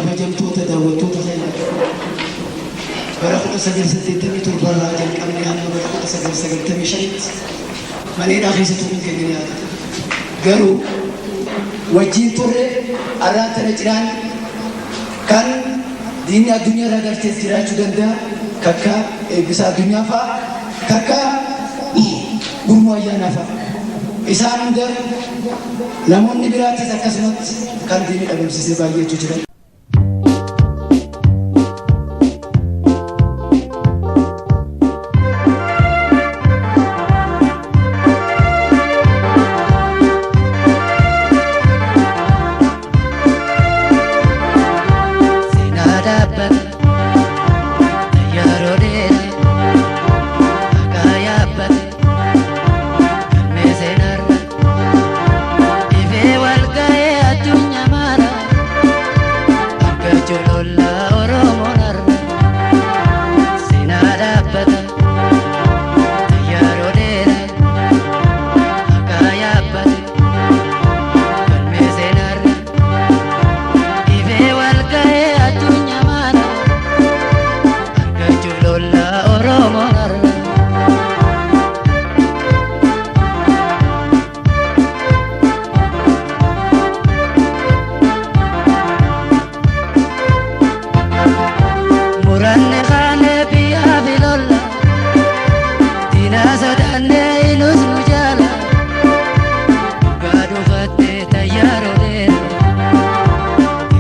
Kabajamtoota daawwattoota keenya, bara 1987 irraa jalqabnee hamma bara 1995tti maneedhaa keessa turuun keenya ni yaadata. Garuu wajjin turre. Arraan tana cinaan kan diinni addunyaa irraa galchees jiraachuu danda'a. Kakka Eebbisa Addunyaa fa'a, kakka Gurmuu Ayyaanaa fa'a. Isaan hunda, namoonni biraatis akkasumatti kan diinni dhabamsiisee baay'eetu jira. Seenaa dhaabbata yeroo dheeraa akka yaabbate galmee seenarra ifee wal ga'ee addunyaa mara argachuu lolla Oromoon har'a. Seenaa dhaabbata yeroo dheeraa akka yaabbate galmee seenarra ifee wal ga'ee addunyaa mara argachuu lolla Oromoon har'a. Muranne kaane biyyaa fi lolla, diina sodaanne inus nu jaala, dhugaa dhufattee tayyaaroo dheera,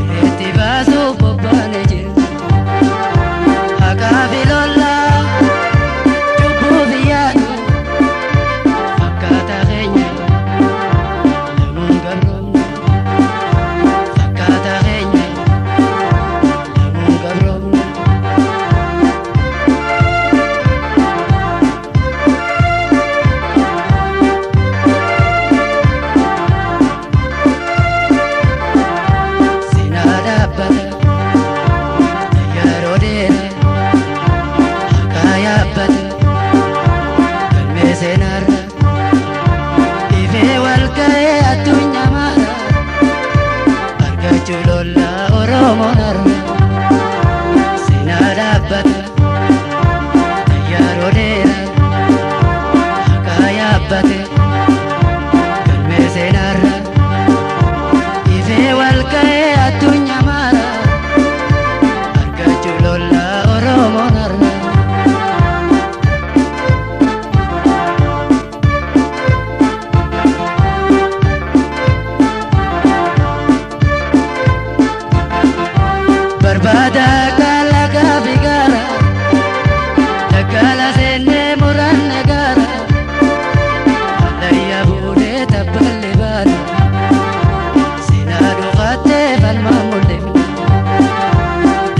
irreetti baasuuf bobbaane jirra. Haqaa fi lolla, cubbuu fi yaadu, fakkaata keenya lamuun gabroomne, fakkaata keenya lamuun gabroomne. Seenaa dhaabbata yeroo dheeraa akka yaabbate galmee seenarra ifee wal ga'ee addunyaa mara argachuu lolla Oromoon har'a. Seenaa dhaabbata yeroo dheeraa akka yaabbate galmee seenarra ifee wal ga'ee addunyaa mara argachuu lolla Oromoon har'a. Barbaada kalaqa fi gaara, daggaala seennee muranne gaara, hallayyaa fuudhee tabballee baana, seenaa dhufattee falmaa mul'ifna.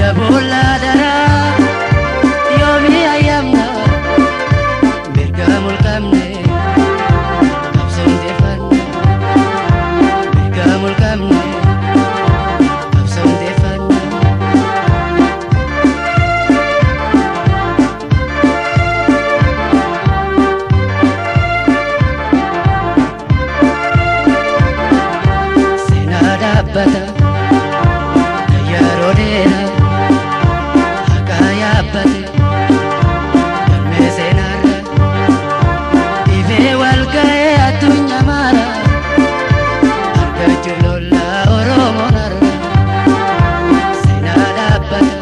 Daboollaa daraa yoomii ayyamna, mirga mulqamne qabsoon deeffanna, mirga mulqamne qabsoon deeffanna. Seenaa dhaabbata yeroo dheeraa akka yaabbate galmee seenarra ifee wal ga'ee addunyaa mara argachuu lolla Oromoon har'a. Seenaa dhaabbata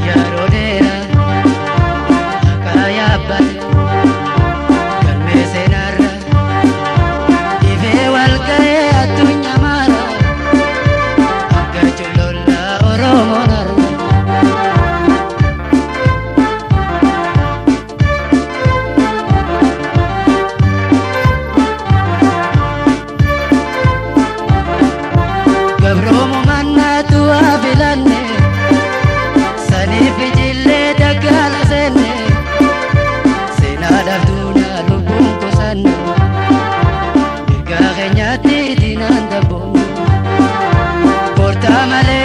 yeroo dheeraa akka yaabbate galmee seenarra ifee wal ga'ee addunyaa mara argachuu lolla Oromoon har'a. Gabroomu mannaatu haa filanne, saniif ijillee daggaala seenne, seenaadhaaf duunaa lubbuun kusanne, mirga keenyaatti diinaan dabboomne. Koortaa malee.